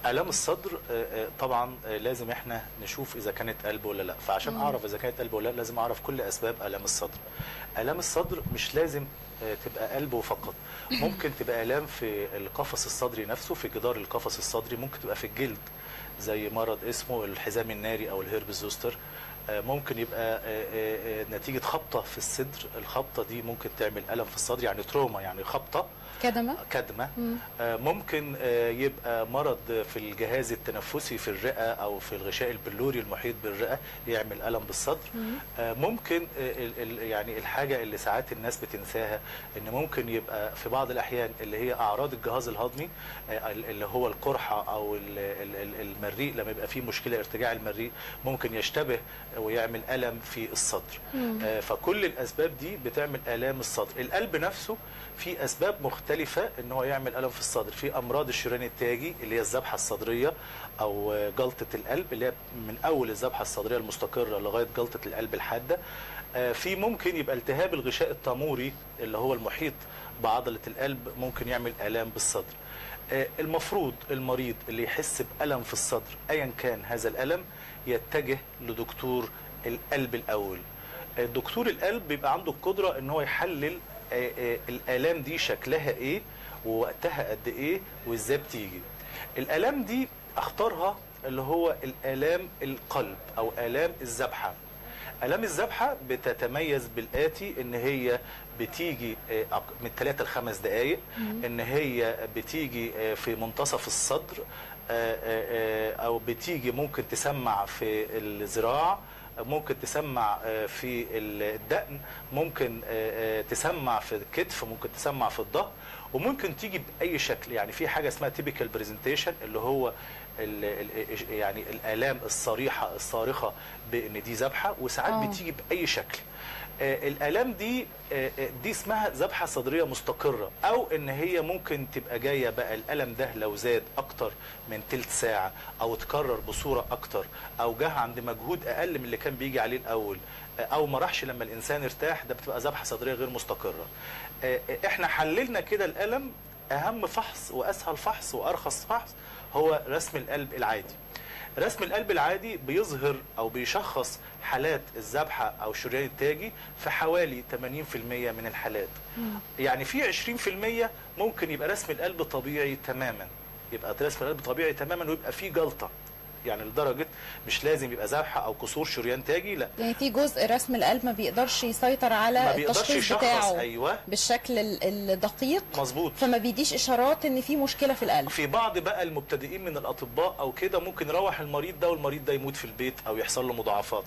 آلام الصدر طبعا لازم احنا نشوف اذا كانت قلب ولا لا، فعشان اعرف اذا كانت قلب ولا لا لازم اعرف كل اسباب آلام الصدر. آلام الصدر مش لازم تبقى قلب فقط، ممكن تبقى آلام في القفص الصدري نفسه، في جدار القفص الصدري، ممكن تبقى في الجلد زي مرض اسمه الحزام الناري او ال herpes zoster، ممكن يبقى نتيجة خبطة في الصدر، الخبطة دي ممكن تعمل ألم في الصدر، يعني trauma، يعني خبطة كدمة. ممكن يبقى مرض في الجهاز التنفسي في الرئة أو في الغشاء البلوري المحيط بالرئة يعمل ألم بالصدر. ممكن يعني الحاجة اللي ساعات الناس بتنساها إن ممكن يبقى في بعض الأحيان اللي هي أعراض الجهاز الهضمي اللي هو القرحة أو المريء، لما يبقى فيه مشكلة ارتجاع المريء ممكن يشتبه ويعمل ألم في الصدر. فكل الأسباب دي بتعمل آلام الصدر. القلب نفسه في أسباب مختلفة إن هو يعمل ألم في الصدر، في أمراض الشريان التاجي اللي هي الذبحة الصدرية أو جلطة القلب اللي هي من أول الذبحة الصدرية المستقرة لغاية جلطة القلب الحادة. في ممكن يبقى التهاب الغشاء التاموري اللي هو المحيط بعضلة القلب ممكن يعمل آلام بالصدر. المفروض المريض اللي يحس بألم في الصدر أيا كان هذا الألم يتجه لدكتور القلب الأول. دكتور القلب بيبقى عنده القدرة ان هو يحلل الآلام دي شكلها ايه ووقتها قد ايه وازاي بتيجي. الآلام دي اخطرها اللي هو الآلام القلب او آلام الذبحة. آلام الذبحة بتتميز بالآتي: ان هي بتيجي من 3 ل 5 دقائق، ان هي بتيجي في منتصف الصدر، او بتيجي ممكن تسمع في الذراع، ممكن تسمع في الدقن، ممكن تسمع في الكتف، ممكن تسمع في الظهر، وممكن تيجي بأي شكل. يعني في حاجة اسمها typical presentation اللي هو يعني الآلام الصريحة الصارخة بأن دي ذبحة، وساعات بتيجي بأي شكل. الآلام دي اسمها ذبحة صدرية مستقرة، أو إن هي ممكن تبقى جاية بقى الألم ده لو زاد أكتر من تلت ساعة أو اتكرر بصورة أكتر أو جه عند مجهود أقل من اللي كان بيجي عليه الأول أو ما راحش لما الإنسان ارتاح، ده بتبقى ذبحة صدرية غير مستقرة. إحنا حللنا كده الألم، أهم فحص وأسهل فحص وأرخص فحص هو رسم القلب العادي. رسم القلب العادي بيظهر أو بيشخص حالات الذبحة أو الشريان التاجي في حوالي 80% من الحالات. يعني في 20% ممكن يبقى رسم القلب طبيعي تماما، يبقى رسم القلب طبيعي تماما ويبقى فيه جلطة، يعني لدرجة مش لازم يبقى ذبحة أو قصور شريان تاجي، لا. يعني في جزء رسم القلب ما بيقدرش يسيطر على التشخيص بتاعه. أيوة. بالشكل الدقيق. مظبوط. فما بيديش إشارات إن في مشكلة في القلب. في بعض بقى المبتدئين من الأطباء أو كده ممكن يروح المريض ده والمريض ده يموت في البيت أو يحصل له مضاعفات.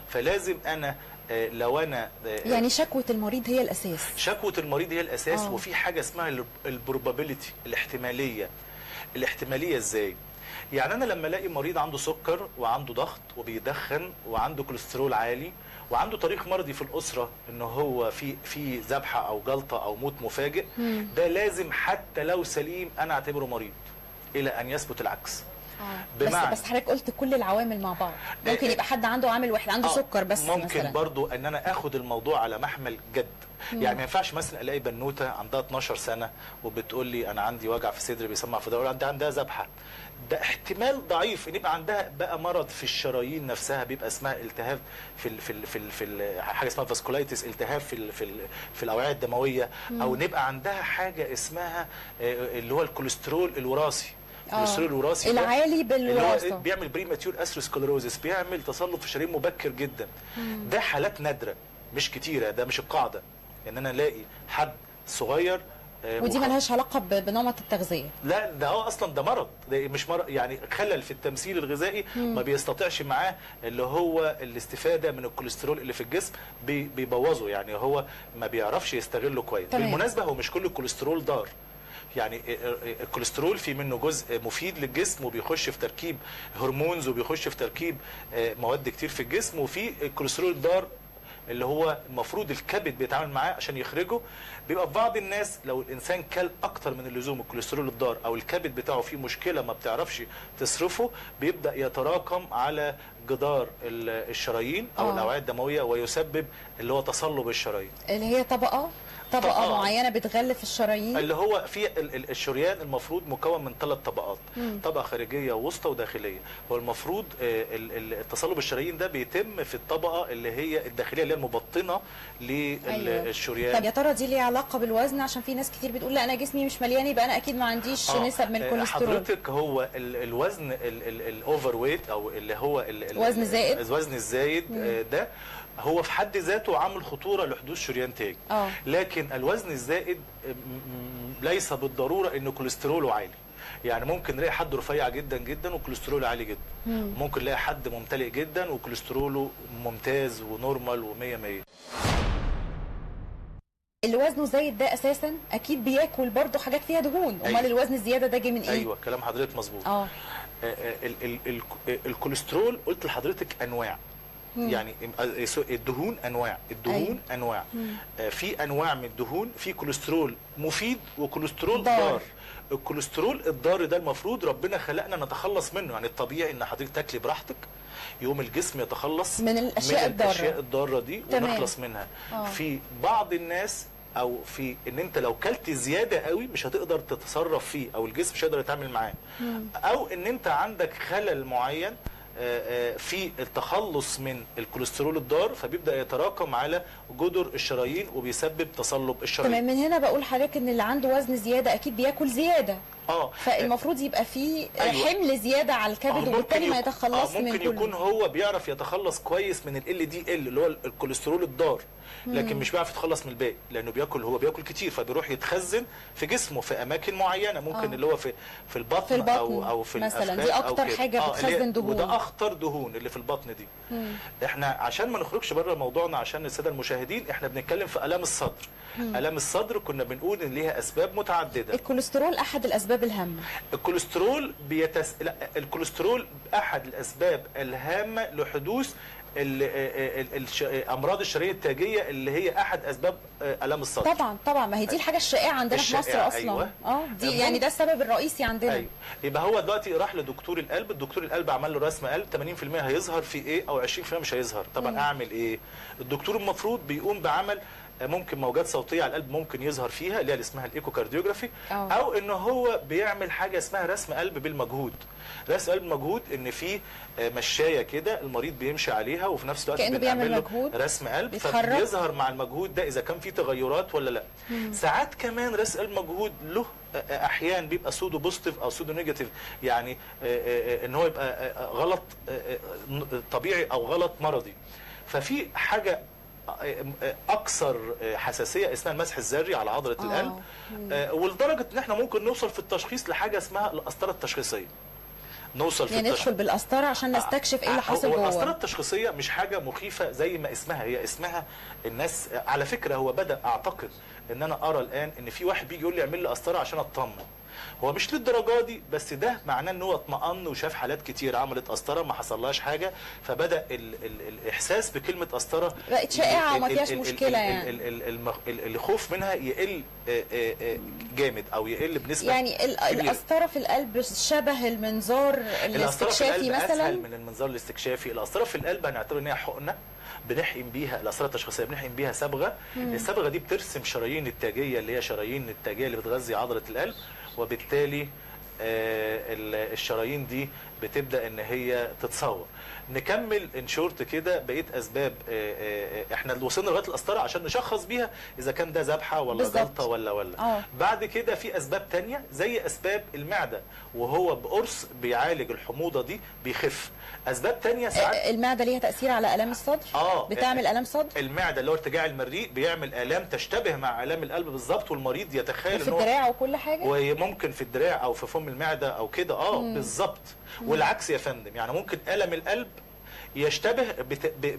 فلازم أنا لو أنا يعني شكوة المريض هي الأساس. شكوة المريض هي الأساس. وفي حاجة اسمها ال probability، الاحتمالية. الاحتمالية إزاي؟ يعني أنا لما ألاقي مريض عنده سكر وعنده ضغط وبيدخن وعنده كوليسترول عالي وعنده تاريخ مرضي في الأسرة إن هو في ذبحة أو جلطة أو موت مفاجئ، ده لازم حتى لو سليم أنا أعتبره مريض إلى أن يثبت العكس. بس حضرتك قلت كل العوامل مع بعض، ممكن يبقى حد عنده عامل واحد، عنده سكر بس ممكن مثلا. برضو ان انا اخد الموضوع على محمل جد. يعني ما ينفعش مثلا الاقي بنوته عندها 12 سنة وبتقول لي انا عندي وجع في صدري بيسمع في ضهري، عندها ذبحه. ده احتمال ضعيف ان يبقى عندها بقى مرض في الشرايين نفسها، بيبقى اسمها التهاب في ال في ال في, ال في ال حاجة اسمها vasculitis، التهاب في ال في ال في الاوعية الدموية، او نبقى عندها حاجة اسمها اللي هو الكوليسترول الوراثي. الكوليسترول الوراثي العالي بالوراثه بيعمل premature atherosclerosis، بيعمل تصلب في الشرايين مبكر جدا. ده حالات نادرة مش كتيرة، ده مش القاعدة ان انا الاقي حد صغير ودي ملهاش علاقة بنمط التغذية. لا ده هو اصلا ده مرض، ده مش مرض يعني خلل في التمثيل الغذائي ما بيستطيعش معاه اللي هو الاستفادة من الكوليسترول اللي في الجسم، بيبوظه، يعني هو ما بيعرفش يستغله كويس. بالمناسبة هو مش كل الكوليسترول ضار، يعني الكوليسترول في منه جزء مفيد للجسم وبيخش في تركيب hormones وبيخش في تركيب مواد كتير في الجسم، وفي الكوليسترول الضار اللي هو المفروض الكبد بيتعامل معاه عشان يخرجه. بيبقى في بعض الناس لو الانسان كل اكتر من اللزوم الكوليسترول الضار او الكبد بتاعه فيه مشكلة ما بتعرفش تصرفه، بيبدا يتراكم على جدار الشرايين او الاوعية الدموية، ويسبب اللي هو تصلب الشرايين، اللي هي طبقه معينة بتغلف الشرايين. اللي هو في الشريان المفروض مكون من 3 طبقات، طبقه خارجية ووسطى وداخليه. هو المفروض التصلب الشرايين ده بيتم في الطبقة اللي هي الداخلية، اللي هي المبطنه للشريان. طب يا ترى دي ليها علاقة بالوزن؟ عشان في ناس كتير بتقول لا انا جسمي مش مليان يبقى انا اكيد ما عنديش نسب من الكوليسترول. حضرتك هو الوزن ال overweight او اللي هو الوزن الزائد، الوزن الزايد ده هو في حد ذاته عامل خطورة لحدوث شريان تاج. لكن الوزن الزائد ليس بالضرورة ان كوليستروله عالي. يعني ممكن نلاقي حد رفيع جدا جدا وكوليستروله عالي جدا، ممكن نلاقي حد ممتلئ جدا وكوليستروله ممتاز و normal ومية مية. اللي وزنه زايد ده اساسا اكيد بياكل برضه حاجات فيها دهون. امال الوزن الزيادة ده جه من ايه؟ ايوه كلام حضرتك مظبوط. الكوليسترول قلت لحضرتك انواع، يعني الدهون انواع، الدهون انواع. في انواع من الدهون، في كوليسترول مفيد وكوليسترول ضار. الكوليسترول الضار ده المفروض ربنا خلقنا نتخلص منه. يعني الطبيعي ان حضرتك تاكلي براحتك، يوم الجسم يتخلص من الاشياء الضارة دي ونخلص منها. في بعض الناس او في ان انت لو كلت زيادة قوي مش هتقدر تتصرف فيه، او الجسم مش هيقدر يتعامل معاه، او ان انت عندك خلل معين في التخلص من الكوليسترول الضار، فبيبدا يتراكم على جدر الشرايين وبيسبب تصلب الشرايين. تمام. من هنا بقول لحضرتك ان اللي عنده وزن زيادة اكيد بياكل زيادة. فالمفروض يبقى فيه حمل زيادة على الكبد، وبالتالي ما يتخلص من ممكن يكون هو بيعرف يتخلص كويس من LDL اللي هو الكوليسترول الضار، لكن مش بيعرف يتخلص من الباقي، لانه بياكل، هو بياكل كتير، فبيروح يتخزن في جسمه في اماكن معينة، ممكن اللي هو في البطن او في مثلا. دي اكتر حاجة بتخزن دهون، وده اخطر دهون اللي في البطن دي. احنا عشان ما نخرجش بره موضوعنا عشان السادة المشاهدين، احنا بنتكلم في الام الصدر. الام الصدر كنا بنقول ان ليها اسباب متعددة. الكوليسترول احد الاسباب الهامة. الكوليسترول الكوليسترول احد الاسباب الهامة لحدوث امراض الشرايين التاجيه، اللي هي احد اسباب الام الصدر. طبعا طبعا، ما هي دي الحاجة الشائعة عندنا في مصر اصلا. أيوة. دي يعني ده السبب الرئيسي عندنا. ايوه. يبقى هو دلوقتي راح لدكتور القلب، الدكتور القلب عمل له رسم قلب، 80% هيظهر في ايه او 20% مش هيظهر. طبعا اعمل ايه؟ الدكتور المفروض بيقوم بعمل ممكن موجات صوتية على القلب ممكن يظهر فيها، اللي هي اسمها ال echocardiography، او ان هو بيعمل حاجة اسمها رسم قلب بالمجهود. رسم قلب بالمجهود ان في مشايه كده المريض بيمشي عليها، وفي نفس الوقت كأنه بيعمل مجهود، رسم قلب، فبيظهر مع المجهود ده اذا كان في تغيرات ولا لا. ساعات كمان رسم قلب مجهود له احيان بيبقى pseudo positive او pseudo negative، يعني ان هو يبقى غلط طبيعي او غلط مرضي. ففي حاجة اكثر حساسية اسمها المسح الذري على عضلة القلب، ولدرجه ان احنا ممكن نوصل في التشخيص لحاجة اسمها القسطرة التشخيصية. نوصل في يعني ندخل بالقسطره عشان نستكشف ايه اللي حاصل جوه. القسطرة التشخيصية مش حاجة مخيفة زي ما اسمها، هي اسمها الناس على فكرة. هو بدا اعتقد ان انا ارى الان ان في واحد بيجي يقول لي اعمل لي قسطره عشان اطمن. هو مش للدرجة دي، بس ده معناه ان هو اطمأن وشاف حالات كتير عملت قسطره ما حصلهاش حاجة، فبدا الاحساس بكلمه قسطره بقت شائعة وما فيهاش مشكلة. يعني الخوف منها يقل جامد او يقل بنسبة يعني القسطرة في القلب شبه المنظار الاستكشافي مثلا، اسهل من المنظار الاستكشافي. القسطرة في القلب هنعتبر ان هي حقنه بنحقن بيها، القسطرة التشخيصية بنحقن بيها صبغة، الصبغه دي بترسم شرايين التاجيه اللي هي شرايين التاجيه اللي بتغذي عضلة القلب، وبالتالي الشرايين دي بتبدا ان هي تتصور. نكمل in short كده بقية اسباب. احنا اللي وصلنا لغاية القسطرة عشان نشخص بيها اذا كان ده ذبحه ولا جلطة ولا بعد كده في اسباب تانية زي اسباب المعدة، وهو بقرص بيعالج الحموضة دي بيخف. اسباب تانية ساعات المعدة ليها تاثير على الام الصدر، بتعمل الام صدر. المعدة اللي هو ارتجاع المريء بيعمل الام تشتبه مع الام القلب بالظبط، والمريض يتخيل في الدراع وكل حاجة، وممكن في الدراع او في فم المعدة او كده بالظبط. والعكس يا فندم، يعني ممكن الم القلب يشتبه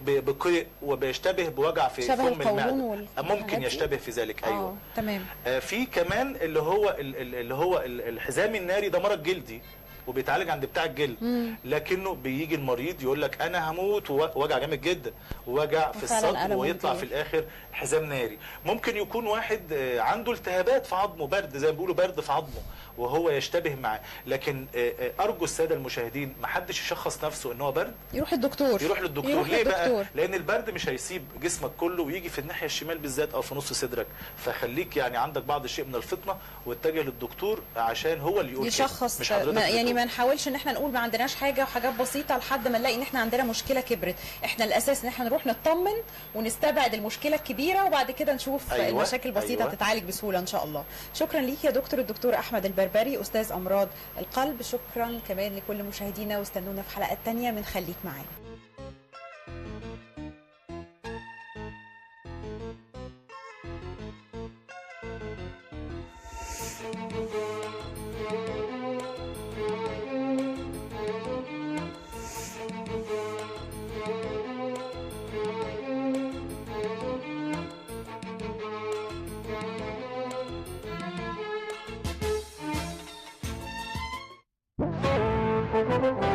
بقيء وبيشتبه بوجع في فم المعدة، ممكن يشتبه في ذلك. ايوه تمام. في كمان اللي هو الحزام الناري، ده مرض جلدي. وبيتعالج عند بتاع الجلد، لكنه بيجي المريض يقول لك انا هموت، ووجع جامد جدا، ووجع في الصدر، ويطلع في الاخر حزام ناري. ممكن يكون واحد عنده التهابات في عظمه، برد زي ما بيقولوا، برد في عظمه وهو يشتبه معاه. لكن ارجو السادة المشاهدين ما حدش يشخص نفسه ان هو برد، يروح للدكتور. يروح للدكتور. ليه بقى؟ لان البرد مش هيسيب جسمك كله ويجي في الناحية الشمال بالذات او في نص صدرك، فخليك يعني عندك بعض الشيء من الفطنة واتجه للدكتور عشان هو اللي يقول يشخص، مش حضرتك. يعني ما نحاولش ان احنا نقول ما عندناش حاجة وحاجات بسيطة لحد ما نلاقي ان احنا عندنا مشكلة كبرت. احنا الاساس ان احنا نروح نطمن ونستبعد المشكلة الكبيرة، وبعد كده نشوف المشاكل البسيطة تتعالج بسهولة ان شاء الله. شكرا ليك يا دكتور، الدكتور احمد البربري استاذ امراض القلب. شكرا كمان لكل مشاهدينا، واستنونا في حلقات تانية من خليك معانا. Thank you.